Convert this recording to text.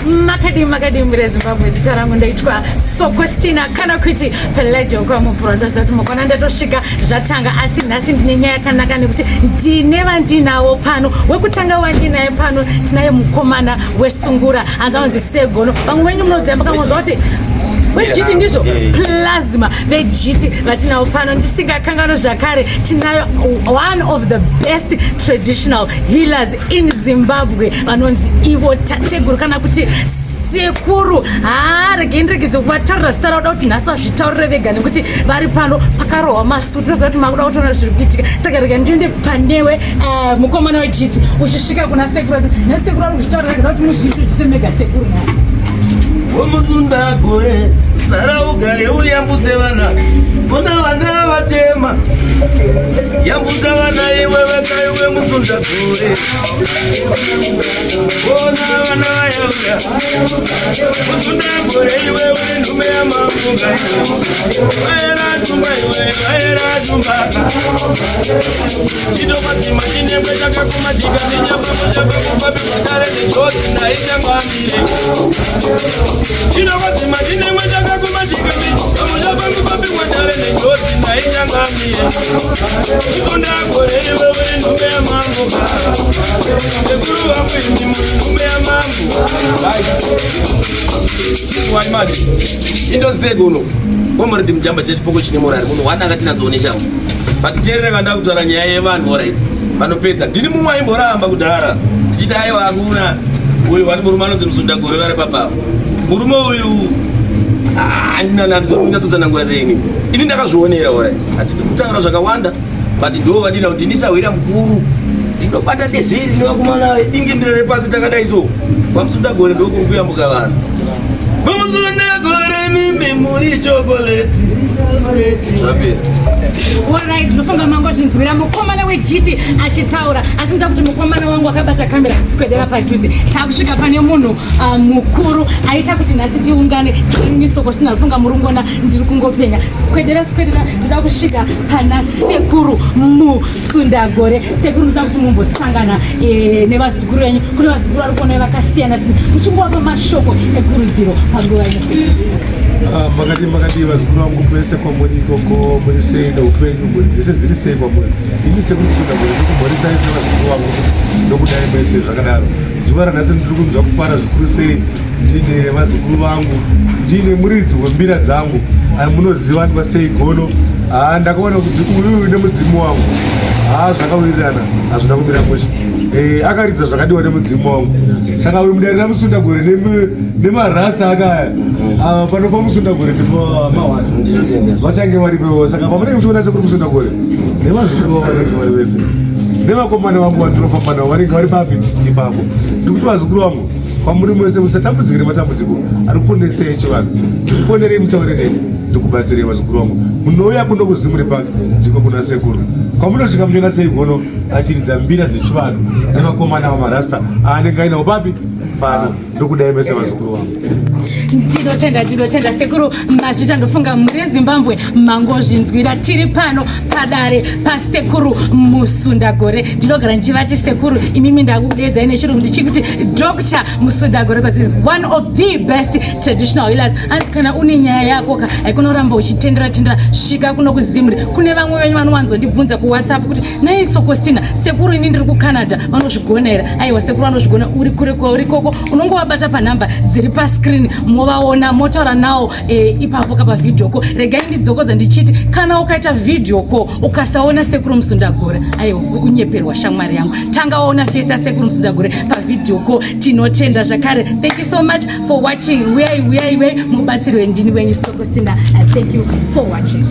Makadii makadii mhuri yeZimbabwe, zita rangu ndaitwa Sokostina kana kuti Pelejo kwamupuro. Ndoziva kuti mukona ndatosvika zvatanga, asi nhasi ndine nyaya yakanaka nekuti ndine vandinawo pano. Wekutanga wandinaye pano tinaye mukomana wesungura hanzi anonzi Segono. Vamwe venyu munoziva makangonzwa kuti vejiti ndizvo plasma vejiti vatinavo pano. Ndisingakangano zvakare tinayo one of the best traditional healers in Zimbabwe vanonzi ivo tateguru kana kuti sekuru. Haa, regei ndiregedze kuvataurira zita rauda kuti nhasi vazvitaurire vega nekuti vari pano pakarohwa masutu. Ndinoziva kuti makuda kutoona zviri kuitika, saka rega ndiende panewe mukomana wejiti uchisvika kuna sekuru edu. Nhasi sekuru ari kuzvitaurira vega kuti muzviintroduce mega sekuru nhasi. Womutunda gore sara ugare uyambudze vana, ona vana vachema, yambudza vana iwe veka iwe musunda gore, ona vana vayauya musunda gore iwe uri nhume yamafunga iwe vaera tumba iwe vaera tumba chitopatima chinemwe chakakoma chikatinyapapachapakupapikwadare nejodzi ndaitangwambire chinokwadzima chinemwe chakakoma chikatinyapapakupapikwadare nejodzi ndaitangwambire chitondagore iwe uri nhume yamambo sekuru vangu imi muri nhume yamambo. Manje indosegono komuridi mujamba chechipoko chine morari munhu wana akatinadzo neshambo, but teerera kanda kutaura nyaya yevanhu. Alright, vanopedza ndini mumwe aimboramba kudhara ndichiti aiwa hakuna uyu vati murume anonzi Musundagore vari papapo. Murume uyu andinanandizokunyatsodzanangura seini ini ndakazvionera. Alright, hatidi kutaura zvakawanda, but ndo vandina kuti ndisahwira mukuru ndinobata dezeri nevakomana dingindira repasi takadai so kwaMusundagore ndokuri kuyambuka vanhu. Musundagore mimi muri chokoleti zvapera. Alright, ndofunga mangozvinzwira mukomana wejiti achitaura, asi ndoda kuti mukomana wangu akabata kamera swedera padhuze. Takusvika pane munhu mukuru aita kuti nhasi tiungane. Nisokosina rufunga murungona ndiri kungopenya. Swedera, swedera, ndoda kusvika pana sekuru Musundagore. Sekuru, ndoda kuti mumbosangana nevazukuru venyu. Kune vazukuru vari kuona vakasiyana siyana, muchingovapa mashoko ekurudziro panguva ino, sekuru. Ah, makati makati vazukuru vangu kwese kwamuri ikoko, muri sei neupenyu? Mhuri dzese dziri sei kwamuri? Ini sekuru Musundagore ndikumhoresai sevazukuru vangu futi, ndokudai mese zvakadaro. Zuva ranhasi ndiri kunzwa kufara zvikuru sei ndine vazukuru vangu, ndine muridzi wembira dzangu munoziva sei gono. Haa, ndakaona kuti uyu nemudzimu wangu, haa, zvakawirirana, hazvina kumira mushe. Akaridza zvakadiwa nemudzimu wangu. Saka uyu mudare raMusundagore nemarasta akaya panopa Musundagore ndipo mawani vachange varipewo. Saka pamunenge muchiona sekuru Musundagore nevazukuru vavo vanenge vari vese nevakomana vangu vandinofamba navo vanenge vari papi ipapo. Ndikuti vazukuru vangu kwamuri mwese musatambudzike nematambudziko ari kunetsei chivanhu. Ndikufonerei, mutaure neni, ndikubatsirei. Vazukuru vangu, munouya kuno kuZimuri Park, ndiko kuna sekuru kwamunosvika munoona sei gono achiridza mbira dzechivanhu nevakomana vamarasta aanenge ainawo papi pano. Ndokudai mese vazukuru vangu. Ndinotenda, ndinotenda sekuru, mazvita. Ndofunga mhuri yeZimbabwe mangozvinzwira, tiri pano padare pasekuru Musundagore. Ndinogara ndichivati sekuru, imimi ndakudedzai nechirungu ndichikuti Dr Musundagore because is one of the best traditional healers. Anzi kana une nyaya yako ka haikunoramba uchitendera tendera, svika kuno kuZimri. Kune vamwe venyu vanowanzondibvunza kuWhatsApp kuti nai Sokostina, sekuru ini ndiri kuCanada, vanozvigona here? Aiwa, sekuru vanozvigona. Uri kure kwauri koko unongovabata panhamba dziri pascreen, movaona, motaura nawo ipapo kapa video call. Regai ndidzokodza ndichiti kana ukaita video call ukasaona sekuru Musundagore, aiwa, unyeperwa shamwari yangu. Tanga waona face yasekuru Musundagore pavideo call. Tinotenda zvakare, thank you so much for watching. Uyai, uyai we mubatsiri wendini wenyu Sokostina. Thank you for watching.